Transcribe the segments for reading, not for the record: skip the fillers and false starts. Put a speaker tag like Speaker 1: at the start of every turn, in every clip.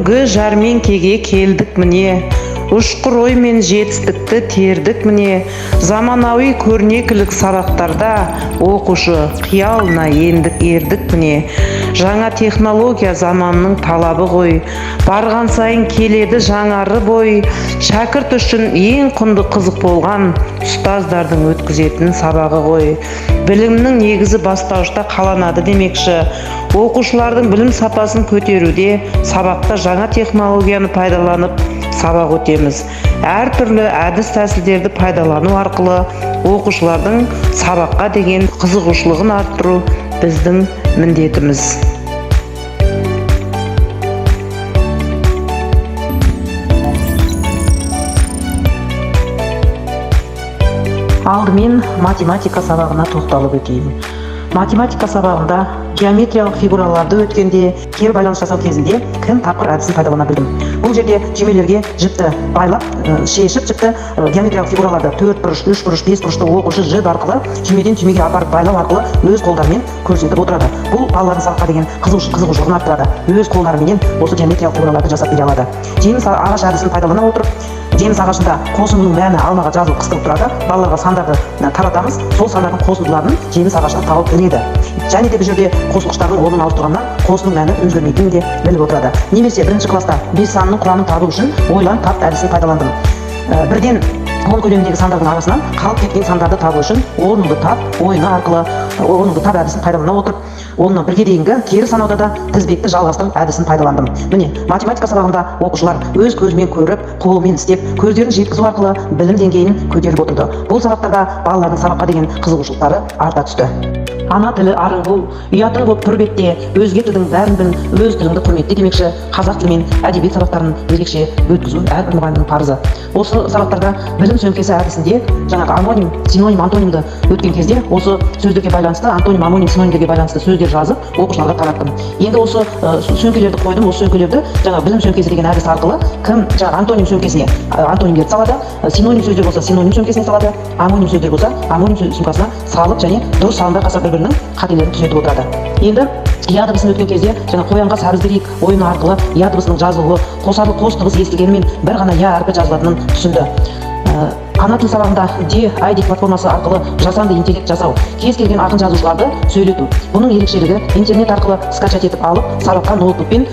Speaker 1: Бүгінгі жәрмеңкеге келдік міне, ұшқыр ой мен жетістікті тердік міне. Заманауи көрнекілік сабақтарда оқушы қиялына ендік, ердік міне. Жаңа технология заманның талабы ғой, барған сайын келеді жаңарып ой. Шәкірт үшін ең құнды қызық болған ұстаздардың өткізетін сабағы ғой. Білімнің негізі бастауышта қаланады демекші, оқушылардың білім сапасын көтеруде сабақта жаңа технологияны пайдаланып сабақ өтеміз. Әртүрлі әдіс тәсілдерді пайдалану арқылы оқушылардың сабаққа деген қызығушылығын арттыру біздің міндетіміз. Алдымен математика сабағына тоқталып өтейін. Математика сабағында геометриялық фигураларды өткенде кері байланыс жасау кезінде кім тапқыр әдісін пайдалана білдім. Бұл жерде түймелерге жіпті байлап, шешіп жіпті, геометриялық фигураларды төрт бұрыш, үш бұрыш, бес бұрышты оқушы жіп арқылы түймеден түймеге апарып байлау арқылы өз қолдарымен көрсетіп отырады. Бұл балалардың сабаққа деген қызығушылығын арттырады. Өз қолдарыменен осы геометриялық фигураларды жасап бере алады. Жеміс ағаш әдісін пайдалана отырып, жеміс ағашында қосындының мәні алмаға жазылып қыстырылып тұрады. Балаларға сандарды таратамыз, сол сандардың қосындыларын жеміс ағашынан тауып іледі. Және де бұл жерде қосылғыштардың орнын ауыстырғаннан қосынның мәні өзгермейтінін де біліп отырады. Немесе бірінші класста бес санының құрамын табу үшін ойлан тап әдісін пайдаландым. 1-ден 10 көлеміндегі сандардың арасынан қалып кеткен сандарды табу үшін орныңды тап ойыны арқылы, орныңды тап әдісін пайдалана отырып, 1-ге дейінгі кері санауда да тізбекті жалғастыру әдісін пайдаландым. Міне, математика сабағында оқушылар өз көзімен көріп, қолымен істеп, көздерін жеткізу арқылы білім деңгейін көтеріп отырды. Бұл сабақтарда балалардың сабаққа деген қызығушылықтары арта түсті. Ана тілі арың бол, ұятың боп тұр бетте, өзге тілдің бәрін біл, өз тіліңді құрметте демекші, қазақ тілі мен әдебиет сабақтарын ерекше өткізу әрбір мұғалімнің парызы. Осы сабақтарда білім сөмкесі әдісінде жаңағы омоним, синоним, антонимді өткен кезде осы сөздерге байланысты антоним, омоним, синонимдерге байланысты сөздер жазып оқушыларға тараттым. Енді осы сөмкелерді қойдым. Осы сөмкелерді жаңағы білім сөмкесі деген әдіс арқылы кім жаңағы антоним сөмкесіне антонимдерді салады, синоним сөздер болса, синоним сөмкесіне салады, омоним сөздер болса, омоним сумкасына салып және дұрыс салынбай қалса, бір бірінің қателерін түзетіп отырады. Енді я дыбысын өткен кезде жаңа қоянға сәбіз берейік ойыны арқылы я дыбысының жазылуы қосарлы қос дыбыс естілгенімен бір ғана я әрпі жазылатынын түсінді. Ана тіл сабағында D-ID платформасы арқылы жасанды интеллект жасау, кез келген ақын жазушыларды сөйлету. Бұның ерекшелігі, интернет арқылы скачать етіп алып, сабаққа ноутбукпен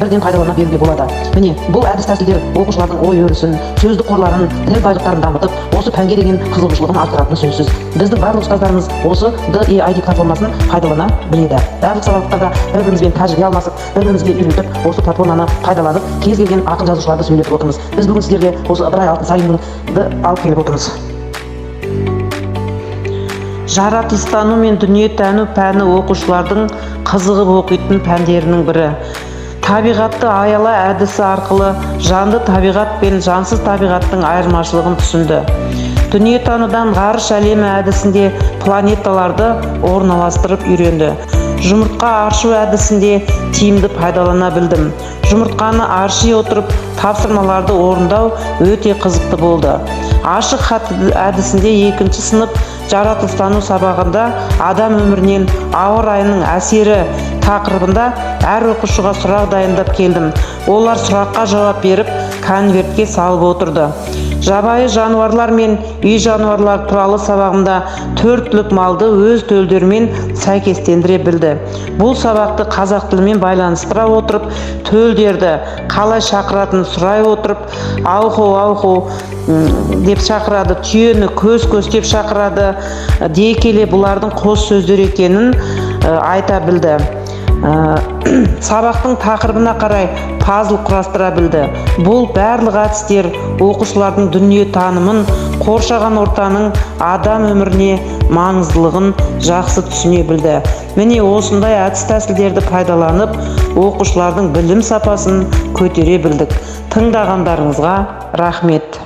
Speaker 1: бірден пайдалана беруге болады. Міне, бұл әдіс тәсілдер оқушылардың ой өрісін, сөздік қорларын, тіл байлықтарын дамытып, осы пәнге деген қызығушылығын арттыратыны сөзсіз. Біздің барлық ұстаздарымыз осы D-ID платформасын пайдалана біледі. Барлық сабақтарда бір бірімізбен тәжірибе алмасып, бір бірімізге үйретіп, осы платформаны пайдаланып, кез келген ақын жазушыларды сөйлетіп отырмыз. Біз бүгін сіздерге осы Ыбырай Алтынсаринді алып келіп отырмыз. Жаратылыстану мен дүниетану пәні оқушылардың қызығып оқитын пәндерінің бірі. Табиғатты аяла әдісі арқылы жанды табиғат пен жансыз табиғаттың айырмашылығын түсінді. Дүниетанудан ғарыш әлемі әдісінде планеталарды орналастырып үйренді. Жұмыртқа аршу әдісінде тиімді пайдалана білдім. Жұмыртқаны арши отырып тапсырмаларды орындау өте қызықты болды. Ашық хат әдісінде екінші сынып жаратылыстану сабағында адам өмірінен ауа райының әсері тақырыбында әр оқушыға сұрақ дайындап келдім. Олар сұраққа жауап беріп, конвертке салып отырды. Жабайы жануарлар мен үй жануарлары туралы сабағымда төрт түлік малды өз төлдерімен сәйкестендіре білді. Бұл сабақты қазақ тілімен байланыстыра отырып, төлдерді қалай шақыратынын сұрай отырып, ауху, ауху деп шақырады, түйені көз, көз деп шақырады дей келе, бұлардың қос сөздер екенін айта білді. Сабақтың тақырыбына қарай пазл құрастыра білді. Бұл барлық әдістер оқушылардың дүние танымын, қоршаған ортаның адам өміріне маңыздылығын жақсы түсіне білді. Міне, осындай әдіс тәсілдерді пайдаланып, оқушылардың білім сапасын көтере білдік. Тыңдағандарыңызға рахмет.